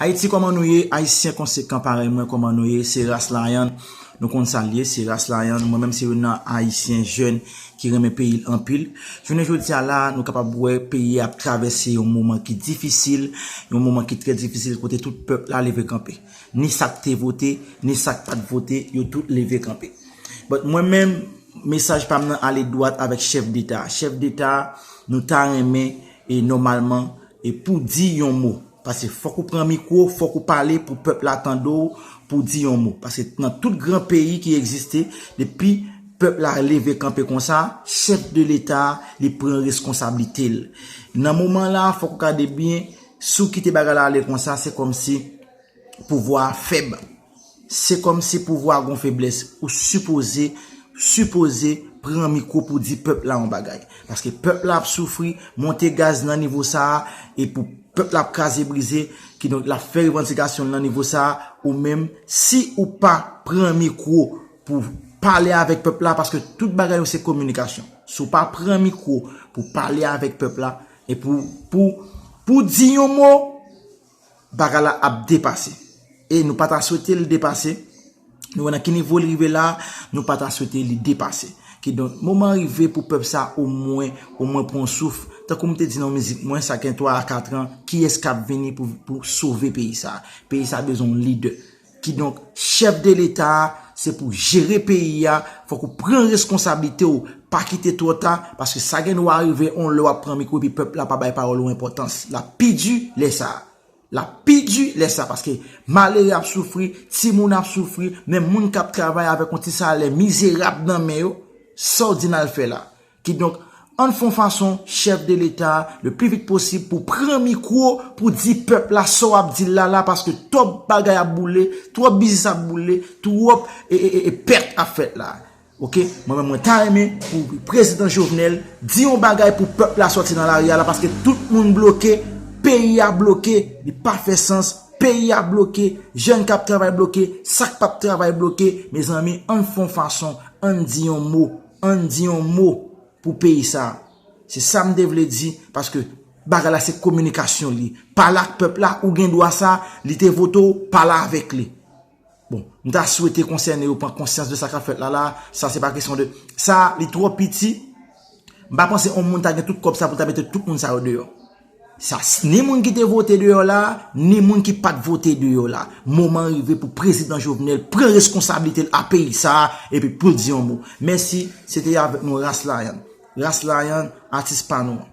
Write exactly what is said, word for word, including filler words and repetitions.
Ayiti, kòman nou ye? Ayisyen konsekan parèy mwen, kòman nou ye? Se Ras Layan. Nou konn sa l ye, se Ras Layan. Mwen menm, se youn nan Ayisyen jèn ki renmen peyi l anpil. Jounen jodi a la, nou kapab wè peyi a ap travèse yon moman ki difisil, yon moman ki trè difisil kote tout pèp la leve kanpe. Ni sa k te vote, ni sa k pa t vote, yo tout leve kanpe. But mwen menm, mesaj pa m nan ale dwat avèk chèf deta. Chèf deta, nou ta renmen, e nòmalman, e pou di yon mo. Paske fòk ou pran mikwo, fòk ou pale pou pèp la tande w, pou di yon mo. Paske nan tout gran peyi ki egziste, depi pèp la leve kanpe konsa, chèf de leta, li pran reskonsablite l. Nan moman la, fòk ou gade byen, si w kite bagay la ale konsa, se kòmsi pouvwa a fèb. Se kòmsi pouvwa a gon feblès. Ou sipoze, sipoze pran mikwo pou di pèp la yon bagay. Paske pèp la ap soufri, monte gaz nan nivo sa a, e pou pèp la ap kraze brize, kidonk l ap fè revandikasyon l nan nivo sa a, ou menm, si ou pa pran mikwo pou pale avèk pèp la, paske tout bagay yo se kominikasyon. Si w pa pran mikwo pou pale avèk pèp la, e pou, pou, pou di yon mo, bagay la ap depase. E nou pa ta swete l depase. Nou wè nan ki nivo l rive la, nou pa ta swete li depase. Kidonk, moman rive pou pèp sa omwen, omwen pran souf. Tankou m te di nan mizik mwen, sa gen twa a kat an, kiyès k ap vini pou, pou sove peyi sa? Peyi sa bezwen yon lidè. Kidonk, chèf de leta a, se pou jere peyi a, fòk ou pran reskonsablite w, pa kite twò ta, paske sa gen dwa rive, on lè w ap pran mikwo, epi pèp la pa bay pawòl ou enpòtans. L ap pi di lè sa a. L ap pi di lè sa, paske malere ap soufri, timoun ap soufri, menm moun k ap travay avèk yon ti salè mizerab nan men yo, sa w di n al fè la? Kidonk, ann fè yon fason, chèf de leta, le pli vit posib, pou pran mikwo, pou di pèp la sa w ap di l la la, paske twòp bagay ap boule, twòp biznis ap boule, twòp e, e, e, e pèt ap fèt la. Oke, mwen menm mwen ta renmen pou prezidan Jovenel di yon bagay pou pèp la sòti nan lari a la, paske tout moun bloke, peyi a bloke, li pa fè sans, peyi a bloke, jèn k ap travay bloke, sa k p ap travay bloke. Mezanmi, ann fè yon fason, ann di yon mo, ann di yon mo pou peyi sa. Se sa m te vle di, paske bagay la se kominikasyon li. Pale ak pèp la, ou gen dwa sa, li te vote w, pale avèk li. Bon, m ta swete konsène yo pran konsyans de sa k ap fèt la la. Sa se pa kesyon de, sa li twò piti. M pa panse yon moun ta gen tout kòb sa pou l ta mete tout moun sa yo deyò. Sa, ni moun ki te vote deyò la, ni moun ki pa t vote deyò la. Moman rive pou prezidan Jovenel pran reskonsablite l a peyi sa a, epi pou l di yon mo. Mèsi, se te avèk nou Ras Layan. Ras Layan, atis pa nou an.